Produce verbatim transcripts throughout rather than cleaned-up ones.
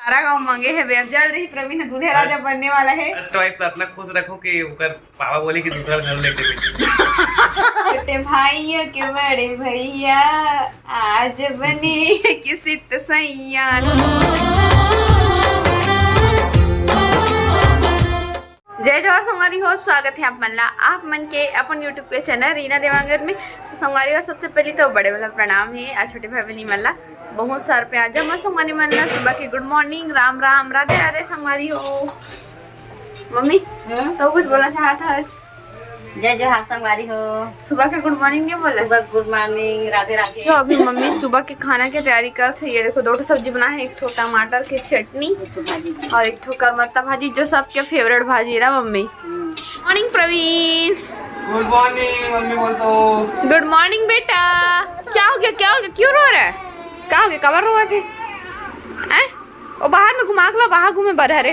सारा गांव मांगे हे बे, अब जल्द ही प्रवीण दूल्हे राजा बनने वाला है। फर्स्ट वाइफ ला इतना खुश रखो कि ओकर पापा बोले कि दूसरा घर लेके बेटी। छोटे भाइयों के बड़े भैया आज बने किसी सैया। जय जोहार संगवारी हो, स्वागत है आप मन ला, आप मन के अपन YouTube के चैनल रीना देवांगन में। तो संगवारी हो, सबसे पहले तो बड़े वाला प्रणाम है और छोटे भाई बहनी मन ला बहुत सारा प्यार। जब मैं संगवारी मन ला सुबह के गुड मॉर्निंग, राम राम, राधे राधे संगवारी हो। मम्मी, हम्म? तो कुछ बोलना चाहत हस? जय जोहार संगवारी हो। सुबह के गुड मॉर्निंग नहीं बोला? सुबह गुड मॉर्निंग, राधे राधे। तो अभी मम्मी सुबह के खाना के तैयारी करत है। ये देखो, दो ठो सब्जी बना है, एक ठो टमाटर के चटनी और एक ठो करमत्ता भाजी, जो सबके फेवरेट भाजी है ना मम्मी। मॉर्निंग प्रवीण। गुड मॉर्निंग मम्मी बोल तो। गुड मॉर्निंग बेटा। क्या हो गया, क्या हो गया, क्यों रो रहा है? क्या हो गया, कबर रो थे? हैं? ओ बाहर में घुमा के ला, बाहर घूमे बर हरे।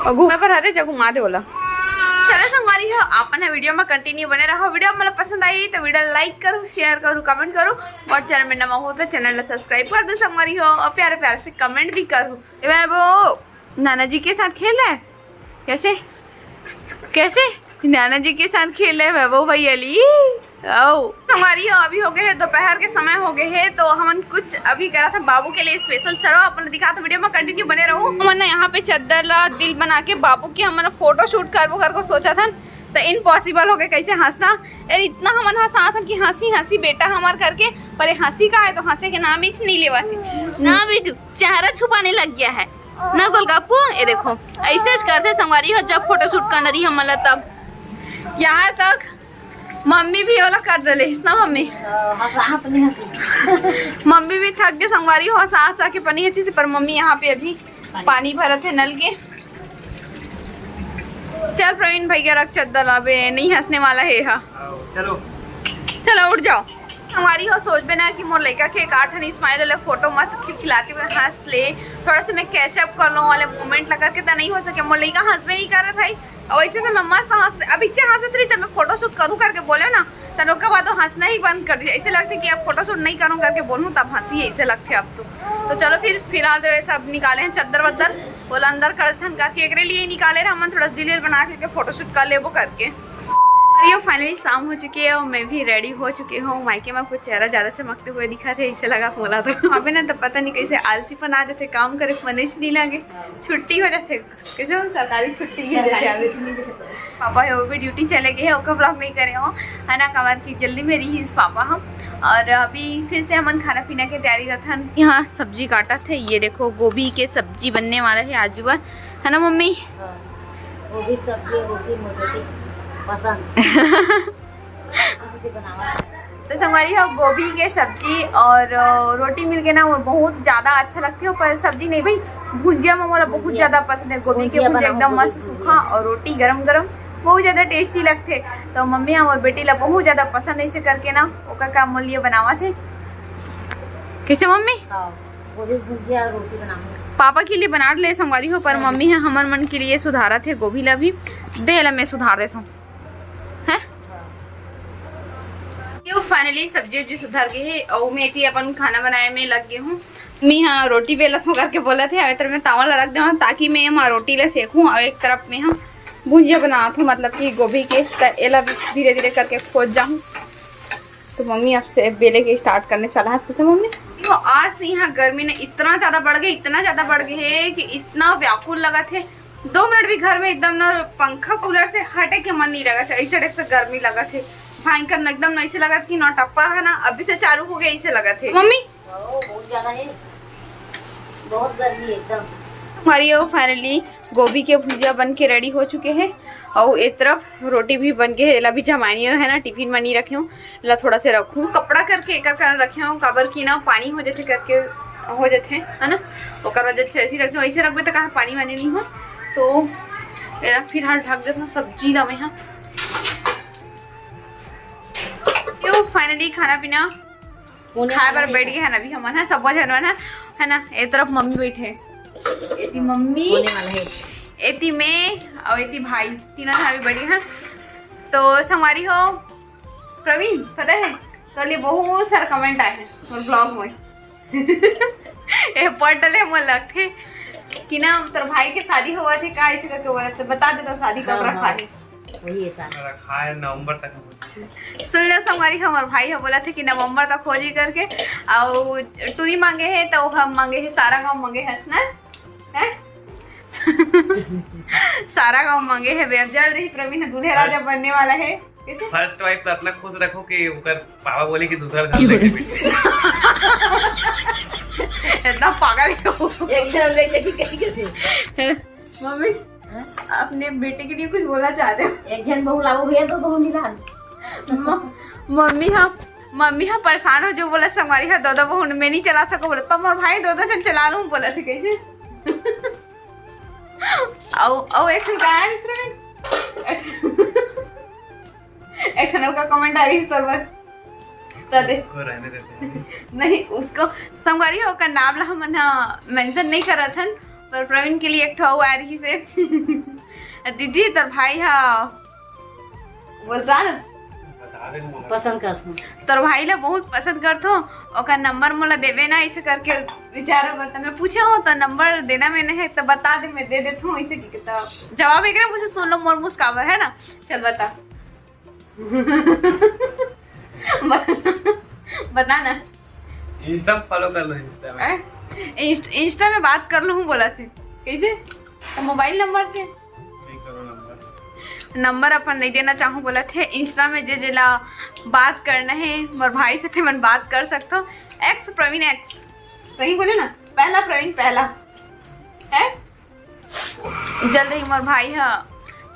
और घूमे बर हरे, जा घुमा दे ओला। चलो संगवारी हो, अपन है वीडियो में कंटिन्यू बने रहो। वीडियो मतलब पसंद आई तो वीडियो लाइक करो, शेयर करो, कमेंट करो और चैनल में नवा हो तो चैनल ला सब्सक्राइब कर दो संगवारी हो और प्यारे प्यारे से कमेंट भी करो। ए भाई वो नाना जी के साथ खेल रहा है। कैसे, कैसे नाना जी के साथ खेल रहे वैभव भैया ली? आओ। संगवारी हो, अभी हो गए है दोपहर के समय हो गए है, तो हमन कुछ अभी करा था बाबू के लिए स्पेशल। चलो अपन दिखा था, वीडियो में कंटिन्यू बने रहो। हमन ना यहाँ पे चद्दर ला दिल बना के बाबू के हमन फोटो शूट करबो करके सोचा था, तो इम्पॉसिबल हो गए। कैसे हंसना, यार इतना हमन हंसा था कि हंसी हंसी बेटा हमार करके, पर ये हंसी का है तो हंसे के नाम ही नहीं लेवा थे ना बेटू, चेहरा छुपाने लग गया है। ना गोलगप्पू, ये देखो, ऐसे ज करथे संगवारी हो, जब फोटो शूट करना रही हमन ला तब। यहाँ तक मम्मी भी ओला कर देले, ना मम्मी? हाँ, हाँ, तो नहीं हंसी। मम्मी भी थक गए संगवारी हो, हंसा हंसा के पनी अच्छी से, पर मम्मी यहाँ पे अभी पानी भरत है नल के। चल प्रवीण भाई के रख चद्दर, अबे नहीं हंसने वाला है। हाँ, चलो। चलो उठ जाओ। संगवारी हो, सोचबे ना कि मोर लइका के एक आठ ठन स्माइल वाले फोटो मस्त खिलखिलाते हुए हंस ले, थोड़ा सा मैं कैचअप कर लूँ वाले मोमेंट ला करके, त नहीं हो सके। मोर लइका हंसबे नहीं करत भाई, और वैसे से मैं मस्त हंस, अब इच्छा हंसत रही, जब मैं फोटो शूट करूँ करके बोले ना, तब ओकर बाद वो हंसना ही बंद कर दी। ऐसे लगते कि अब फोटो शूट नहीं करूँ करके बोलूँ तब हंसी ऐसे लगते अब तो। तो चलो फिर फिलहाल तो ये सब निकाले हैं चद्दर वद्दर, बोला अंदर कर थन करके एकरे लिए निकाले रहे हमन, थोड़ा दिल विल बना के फोटो शूट कर लेबो करके। और ये फाइनली शाम हो चुकी है और मैं भी रेडी हो चुकी हूँ। मायके में कुछ चेहरा ज्यादा चमकते हुए दिखा थे, इसे लगा मोला तो। अबे ना तो पता नहीं कैसे आलसीपन आ जाते, काम करे के मने नहीं लगे, छुट्टी हो जाते। कैसे हम सरकारी छुट्टी भी लेते आवे। पापा है वो भी ड्यूटी चले गए हैं, ओकर ब्लॉग नहीं करे हो, है ना, काबर की जल्दी में रही पापा हम। और अभी फिर से हमन खाना पीना के तैयारी रथन। यहाँ सब्जी काटत है, ये देखो गोभी के सब्जी बनने वाला है आज बर, है ना मम्मी? हाँ, गोभी सब्जी, रोटी मोर बेटी पसंद। तो संगवारी हो, गोभी के सब्जी और अ, रोटी मिल के ना वो बहुत ज्यादा अच्छा लगथे, पर सब्जी नहीं भाई, भुंजिया में मोला बहुत ज्यादा पसंद है। गोभी के भुंजिया एकदम मस्त सूखा और रोटी गरम गरम बहुत ज्यादा टेस्टी लगथे। तो मम्मी हमर बेटी ला बहुत ज्यादा पसंद है, इसे करके ना ओकर का मोर लिए बनावत है। कैसे मम्मी? हाँ, गोभी भुंजिया और रोटी बनाऊंगी। पापा के लिए बना ले संगवारी हो, पर मम्मी है हमर मन के लिए सुधारत है गोभी ला भी। दे ला मैं सुधार देता हूँ। हैं? ये फाइनली सब्जी उब्जी सुधर गई है और मैं एती अपन खाना बनाए में लग गई हूँ। मैं यहाँ रोटी बेलत हूँ करके बोलत है, अभी मैं तावा ला रख देवा ताकि मैं यहाँ रोटी ला सेकूँ और एक तरफ में हम भुंजिया बनात हूँ, मतलब कि गोभी के, त एला भी धीरे धीरे करके खोज जाऊँ। तो मम्मी अब से बेले के स्टार्ट करने चला है, कैसे मम्मी? तो आज से यहाँ गर्मी ना इतना ज्यादा बढ़ गई, इतना ज्यादा बढ़ गई है कि इतना व्याकुल लगा थे। दो मिनट भी घर में एकदम ना पंखा कूलर से हटे के मन नहीं लगा था, ऐसे टाइप से गर्मी लगा थे। भयंकर ना, एकदम ना ऐसे लगा कि नौटप्पा है ना अभी से चालू हो गया, ऐसे लगा थे मम्मी। ओ, बहुत ज्यादा है, बहुत गर्मी है एकदम। हमारी वो फाइनली गोभी के भुजिया बन के रेडी हो चुके हैं और एक तरफ रोटी भी बन के है, एला भी जमानी है ना, टिफिन में नहीं रखे हूँ, ला थोड़ा से रखूँ कपड़ा करके एक कर रखे हूँ, काबर की ना पानी हो जाते करके हो जाते है ना, ओकर वजह से ऐसे ही रख दो। ऐसे रखबे तो कहाँ पानी वानी नहीं हो, तो एला फिलहाल ढक देता हूँ सब्जी ला मैं। हाँ, यो फाइनली खाना पीना होने खाए वाला बर है। बैठ गए हैं अभी हमन, है सब जनवन है, है ना। ए तरफ मम्मी बैठे हैं, एती मम्मी, होने वाला है। एती मैं और एती भाई, तीनों भाई बैठ गए हैं। तो संगवारी हो प्रवीण, पता है तो लिए बहुत सारा कमेंट आए हैं और ब्लॉग में। ए पढ़ डले मोर लगथे कि ना तोर भाई के शादी होवत हे का, ऐसे करके बोलत हे, बता दे तो शादी कब हाँ, रखा हाँ। है। वही है शादी। रखा है नवंबर तक। सुन लो संगवारी, हमर भाई ह बोलत हे कि नवंबर तक हो जी करके। अउ टूरी मांगे हे तो हम मांगे हे सारा गांव मांगे हस ना, हैं? सारा गांव मांगे हे बे। अब जल्द ही प्रवीण ह दूल्हे राजा बनने वाला है। कैसे? फर्स्ट वाइफ ला इतना खुश रखो कि ओकर पापा बोले कि दूसरा घर लेके बेटी। इतना पागल है वो। एक घर ले लेके कहीं के थे। मम्मी, हाँ? अपने बेटे के लिए कुछ बोलना चाहते हो? एक जन बहू लाओ भैया, दो बहू निकाल। म-, मम्मी हा, मम्मी हा परेशान हो जो बोला संगवारी हा दो दो बहू मैं नहीं चला सको बोला, पर मोर भाई दो दो जन चला लूँ बोला थे कैसे? अउ, अउ एक ठन का है दूसरे में? एक ठन का कमेंट आ रही है सरबत। तो दे। उसको रहने देते हैं। नहीं, उसको संगवारी हो का नाम ला हमन हा मेंशन नहीं करत हन, पर प्रवीण के लिए एक ठो अउ आ रही से। दीदी, तोर भाई हा बोलता ना, बता दे मोला। पसंद करथों। तोर भाई ला बहुत पसंद करथों, ओकर नंबर मोला देवे ना, ऐसे करके बेचारा बर्तन में पूछे हो तो नंबर देना में नहीं है तो बता दे, मैं दे देता हूँ, ऐसे की तो जवाब एक ना मुझे सुन लो, मोर मुस्कावर है ना, चल बता। बता ना। इंस्टा फॉलो कर लो इंस्टा में। हैं? इंस्ट-, इंस्टा में बात कर लूँ बोला थे। कैसे? तो मोबाइल नंबर से? नहीं करो नंबर। नंबर अपन नहीं देना चाहूँ बोला थे। इंस्टा में जे जेला बात करना है, मोर भाई से थे मन बात कर सकते हो। Ex Praveen ex. सही बोले ना? पहला प्रवीण पहला। है? जल्द ही मोर भाई ह,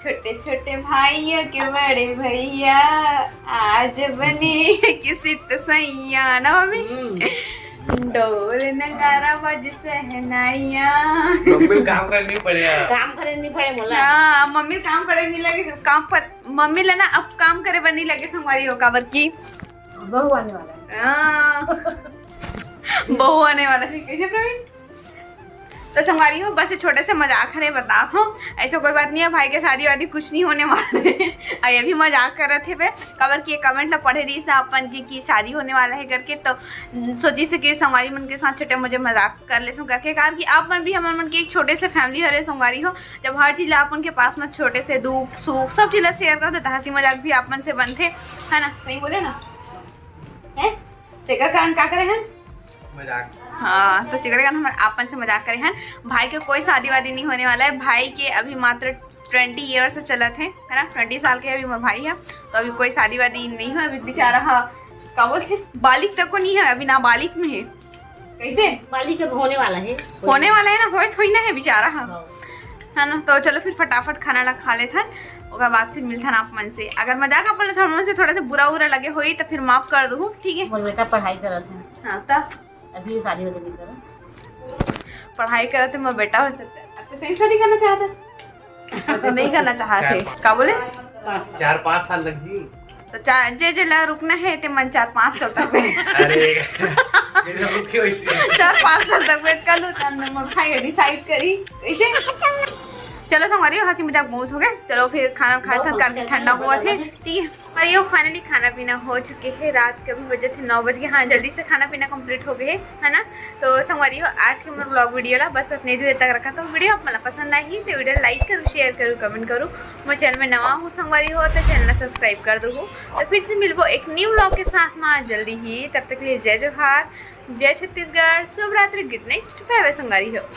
छोटे छोटे भाई के बड़े भैया, आज बने किसी तो सैया ना मम्मी। हम्म। ढोल नगारा बज सहनाइया। मम्मी काम करनी पड़ेगा। काम करे नहीं पड़े मोला। हाँ, मम्मी काम करे नहीं लगे, काम पर, मम्मी ला ना अब काम करे बर नहीं लगे संगवारी हो, काबर की बहू आने वाला है। हाँ। बहू आने वाला है। कैसे प्रवीण? तो संगवारी हो, बस ये छोटे से मजाक हरे, बतात हूँ, ऐसा कोई बात नहीं है, भाई के शादी वादी कुछ नहीं होने वाला है। अउ ये भी मजाक करत हे बे, काबर कि ये कमेंट ला पढ़े रहीस ना अपन की, की शादी होने वाला है करके, तो सोचिस कि संगवारी मन के साथ छोटे मुझे मजाक कर लेथों करके, कारण कि आप मन भी हमर मन के एक छोटे से फैमिली हरे संगवारी हो। जब हर चीज ला अपन के पास में छोटे से दुख सुख सब चीज ला शेयर करते, तो हंसी मजाक भी आप मन से बनथे, है ना? सही बोले ना? है? तेकर कारण का करे हन? मजाक। हाँ, तो तेकर कारण हमन आपन से मजाक करे हन। भाई के कोई शादी वादी नहीं होने वाला है। भाई के अभी मात्र ट्वेंटी ईयर्स चलत हे, है ना? ट्वेंटी साल के अभी मोर भाई है, तो अभी कोई शादी वादी नहीं है। अभी बेचारा ह, का बोलथे, बालिग तक को नहीं है, अभी नाबालिग में है। कैसे? बालिग अब होने वाला है। होने वाला है ना, होए थोड़ी ना है बेचारा ह। हाँ। है ना? तो चलो फिर फटाफट खाना ला खा लेथन, ओकर बाद फिर मिलथन आप मन से। अगर मजाक आप मन ला हमन से थोड़ा सा बुरा उरा लगे होई तो फिर माफ कर दू, ठीक है? मोर बेटा पढ़ाई करत है। हाँ, तब? अभी शादी वादी नहीं करत। पढ़ाई करत है, मोर बेटा होत है। अब तो सही शादी करना चाहत है? तो नहीं करना चाहत है। चार पाँच का बोले? पाँच साल। चार पाँच साल लगी। तो चार, जे जे ला रुकना है, ते मन चार पाँच साल तक में। अरे, ये तो रुकी हुई सी। चार पाँच साल तक wait कर लो, तब मैं भाई decide करी। ऐसे? चलो संगवारी, हंसी मजाक बहुत हो गए। चलो फिर खाना खाए था, काफी ठंडा हुआ थे। ठीक है। और ये finally खाना पीना हो चुके है। रात के अभी बजे थे नौ बज के। हाँ, जल्दी से खाना पीना complete हो गए है, है ना? तो संगवारी हो, आज के मोर vlog video ला बस इतने दूर तक रखा। तो video आप मला पसंद आई तो video like करो, share करो, comment करो। मोर channel में नवा हूँ संगवारी हो तो channel ला subscribe कर दो। तो फिर से मिलबो एक new vlog के साथ में जल्दी ही। तब तक के लिए जय जोहार, जय छत्तीसगढ़, शुभ रात्रि, good night, bye bye संगवारी हो।